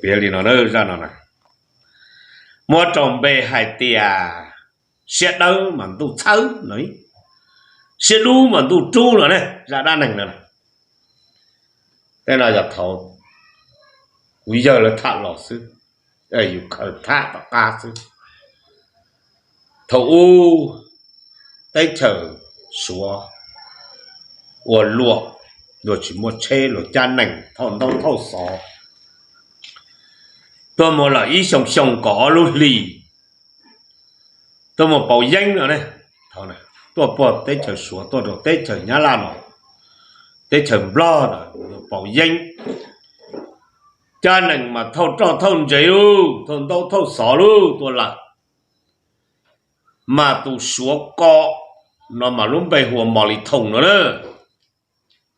Piav li no, zaj no na, muab rau npe hais tias siab dawb mas ntuj txhawb no, siab dub mas ntuj rub no ne, zaj dab neeg no. Tej no yog thaum kuv yawg lawv tham los xwb, yus khaws tham tom qab xwb. Thaum ub teb chaws Suav ua luam, luag tsis muaj tsheb, luag cab nees thauj ntaub thauj xov, tuaj mus lawm ib xyoo xyoo kaum ob lub hlis, tuaj mus pauv yeeb no, tuaj puag teb chaws Suav tuaj rau teb chaws Nyab Laj no, teb chaws Nplog no, pauv yeeb, cab nees mas thauj roj thauj ntsev lauj, thauj ntaub thauj xov lauj tuaj lawm. Mas tus Suav ko no mas lub npe hu ua Mos Lis Thoos no na.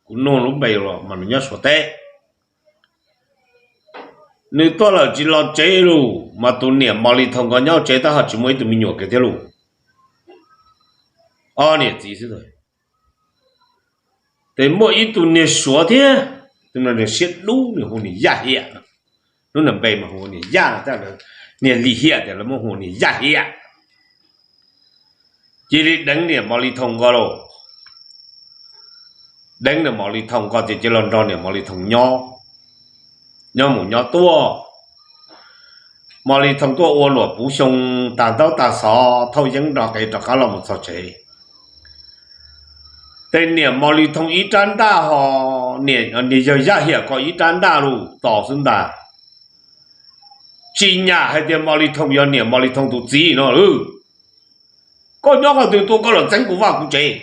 Kuv nug lub npe los mas nws nyob Suav teb. Nws tuaj lawm tsis los tsev lauj, mas tus niam Mos Lis Thoos ko nyob tsev tab ho tsis muaj ib tug me nyuam kiag thiab lauj. Ob niam txiv xwb. Ces muaj ib tug niag Suav thiab, tus no nws siab dub, nws hu niam Yaj Hiam no. Lub npe mas hu niam Yaj no, niag Lis Hiam tias lawv muab hu niam Yaj Hiam. Cia li deev niam Mos Lis Thoos ko lauj. Deev niam Mos Lis Thoos ko ces cia los nrog niam Mos Lis Thoos nyob, nyob mus nyob tuaj. Mos Lis Thoos tuaj ua luam puv xyoo, tag ntaub tag xov, thauj yeeb nrov qev rov qab los mus txog tsev. Ces niam Mos Lis Thoos ib rab ntaj ho niam yawg Yaj Hiam ko ib rab ntaj lauj, tos xwb ntag. Tsis nyam hais tias Mos Lis Thoos yog niam Mos Lis Thoos tus txiv no lauj. Koj nyob qhov twg tuaj koj los txeeb kuv vaj kuv tsev.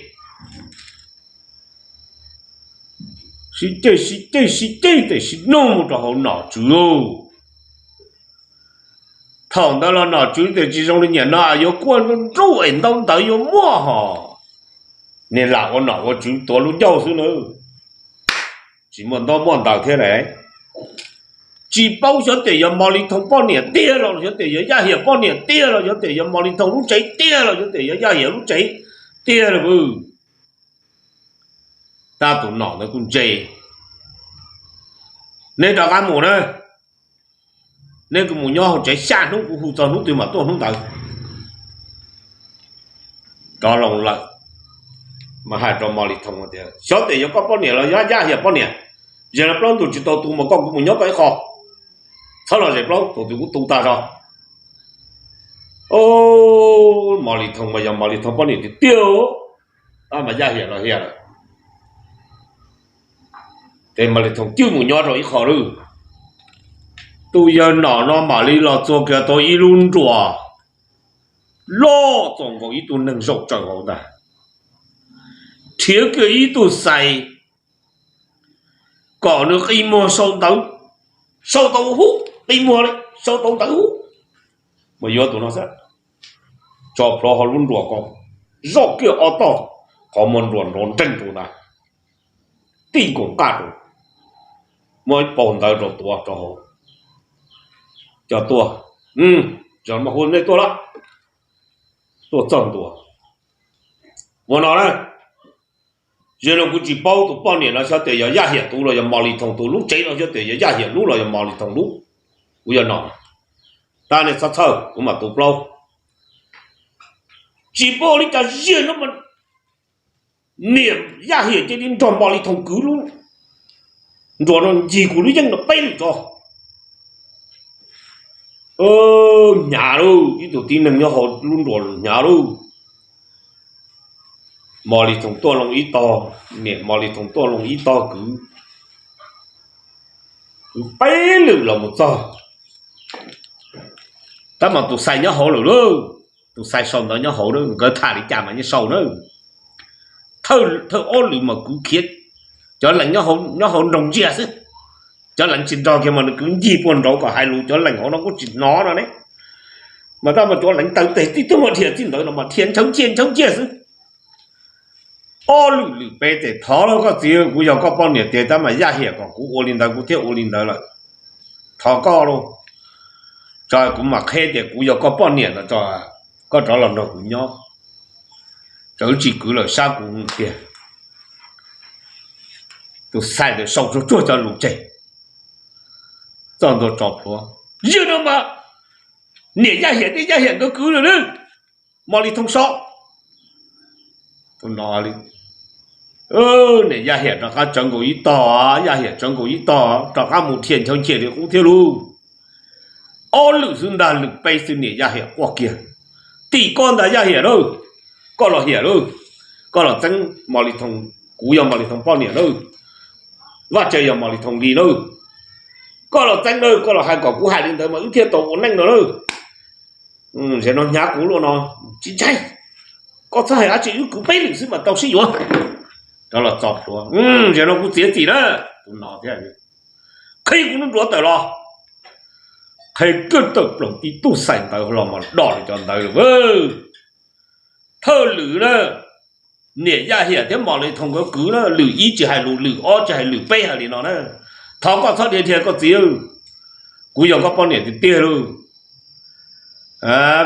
Sib ceg sib ceg sib ceg ces sib nug mus rau hauv nom tswv lauj. Thaum ntawd los nom tswv tias tsis zoo li niaj no, yuav kuaj nruj nruj es ntaub ntawv yuav muaj hos. Niag lam ua nom ua tswv tuav lub ncauj xwb na, tsis muaj ntaub muaj ntawv thiab lauj. Tsis paub xyov tias yog Mos Lis Thoos poj niam tiag los xyov tias yog Yaj Hiam poj niam tiag los xyov tias yog Mos Lis Thoos lub tsev tiag los xyov tias yog Yaj Hiam lub tsev tiag lauj. Tab tus nom ntawd kuj ntse, neb rov qab mus na, neb kuj mus nyob hauv tsev xya hnub, kuv hu txog hnub twg mam tuaj hnub ntawd. Rov los lawm mas hais rau Mos Lis Thoos tias xyov tias yog koj poj niam los yog Yaj Hiam poj niam, zem los plaub ntug tsis tau tu mas koj kuj mus nyob koj ib qho, txhob los zem plaub, thaum twg kuv tu tag zog. Mos Lis Thoos mas yog Mos Lis Thoos poj niam tiag tiag, tab mas Yaj Hiam los hiam lawm. Ces Mos Lis Thoos cwj mus nyob rau ib qho lauj. Tus yawg nom no mam li los txuas kiag tau ib lub nruas loj txaus nkaus ib tug neeg zaum tsawv hauv ntag, nrhiav kiag ib tug xais kom nws qi muag sau ntawv, sau tau hub qi muag li, sau tau ntawv hub, mas yuav tus no xwb. Tso plhuav hauv lub nruas ko, zoj kiag ob tog, qhov muag nruas nrov nreeg rau ntag, tij nkaus nqaj rau, muab ib paus ntawv rau tuav rau hauv, coj tuaj. Zaum no hu nej tuaj lawm, tuaj txog ntua, ua no na, zem no kuv tsis paub tus poj niam no xyov tias yog Yaj Hiam tus los yog Mos Lis Thoos tus, lub tsev no xyov tias yog Yaj Hiam lub los yog Mos Lis Thoos lub, kuv yog nom, tab nej txhob txhawj kuv mam tu plaub. Tsis paub li cas ziag no mas niam Yaj Hiam cia li nrog Mos Lis Thoos kwv lub nruas no ncig kuv lub yeej no peb lwm tso. Hnyav lauj, ib tug tib neeg nyob hauv lub nruas hnyav lauj. Mos Lis Thoos tuaj loo ib tog, niam Mos Lis Thoos tuaj loo ib tog kwv, kwv peb lwm los mus txog. Tab mas tus xais nyob hauv lawm lauj, tus xais sau ntawv nyob hauv, nkawd tham li cas mas yeej sau na. Thawj ob lwm mas kwv khiav, cov lees nyob hauv nroog ntsia xwb. Cov lees tsis nrog kiag mas nws kwv ncig puag nraud kom hais lus, cov lees hauv no kuj tsis hnov no ne. Mas tab mas cov lees taw tes tib tug mas dhia txij ntawd no mas dhia ntshaw nciaj ntshaw nciaj xwb. Ob lwm lwm peb ces thov lauj koj txiv, kuv yog koj poj niam tiag tab mas Yaj Hiam kom kuv ua li ntawd kuv thiaj ua li ntawd lawm. Thov koj lauj, tso kuv mam qheb tias kuv yog koj poj niam no tso, koj rov los nrog kuv nyob, txawm tsis kwv lawm sab kuv tiag. Tus xais ntawd sau tsuag tsuag cov lus tseg, tog ntua tso plhuav, yog no mas niam Yaj Hiam thiab Yaj Hiam nkawd kwv lawm na, Mos Lis Thoo so. Niam Yaj Hiam rov qab tsawv nkaus ib tog, Yaj Hiam tsawv nkaus ib tog, rov qab mus dhia nchaw nchia li qub thiab lauj. Ob lwm xwb ntag, lwm peb xwb niam Yaj Hiam quaj kiag, tim koj ntag Yaj Hiam lauj, koj los Hiam lauj, koj los txeeb Mos Lis Thoo, kuv yog Mos Lis Thoo poj niam lauj, Vaj Tsawg yog Mos Lis Thoo li lauj, koj los txeeb lauj, koj los hais kom kuv hais li ntawd mas wb thiaj tau ua neej no lauj. Zaum no hnyav kuv luaj no, tsis ntshai, koj txhob hais dab tsi, wb kwv peb lwm xwb mas tau sib yuav. Rov los txo plhuav, zaum no kuv txiav txim na, tus no thiab, qhib kuv lub nruas tawm los, qhib kiag tawm ploog tib tug xais ntawv los mas dom li cov ntawd lawm. Thawj lwm na, niam Yaj Hiam thiab Mos Lis Thoo nkawd kwv na, lwm ib tsis hais lus, lwm ob tsis hais, lwm peb hais li no na, thov koj txhob dhia dhia koj txiv, kuv yog koj poj niam tiag tiag lauj,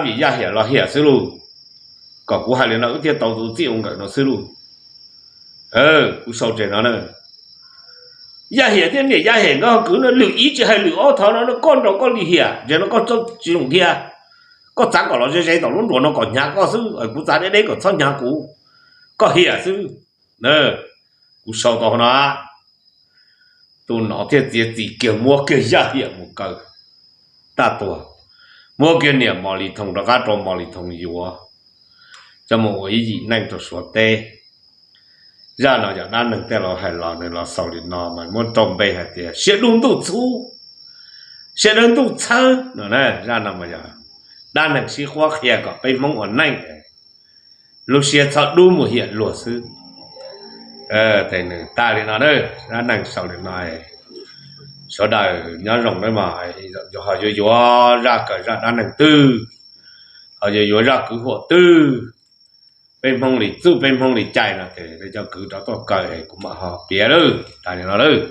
vim Yaj Hiam los Hiam xwb lauj, kom kuv hais li no wb thiaj tau tus txij ua nkawm no xwb lauj. Kuv sau tseg no na, Yaj Hiam thiab niam Yaj Hiam nkawd ho kwv no, lwm ib tsis hais lwm ob, thov no koj nrog koj li Hiam, zaum no koj tsis zoo dhia, koj txav kom los ze ze tom lub nruas no kom hnyav koj xwb, kuv txav deb deb kom txhob hnyav kuv, koj Hiam xwb. Kuv sau tau no, tus no thiaj txiav txim kiag muab kiag Yaj Hiam mus kaw tag tuag, muab kiag niam Mos Lis Thoo rov qab rau Mos Lis Thoo yuav coj mus ua ib yim neej rau Suav teb. Zaj no yog dab neeg tej laus hais los nws los xaus li no mas muab rau npe hais tias siab dub ntuj txhub, siab dawb ntuj txhawb no. Zaj no mas yog dab neeg sib qhuab qhia kom peb Hmoob ua neej, lub siab txhob dub mus Hiam luag xwb. Ces nws tag li no, dab neeg xaus li no, sawv daws nyob zoo nawb mog. Ho yuav yuav zaj kawm zaj dab neeg twg, ho yuav yuav zaj kwv huam twg, peb Hmoob li txuj peb Hmoob li cai no ces coj kwv rov tuaj kaw es kuv mam ho piav lawm. Tag li no lawm.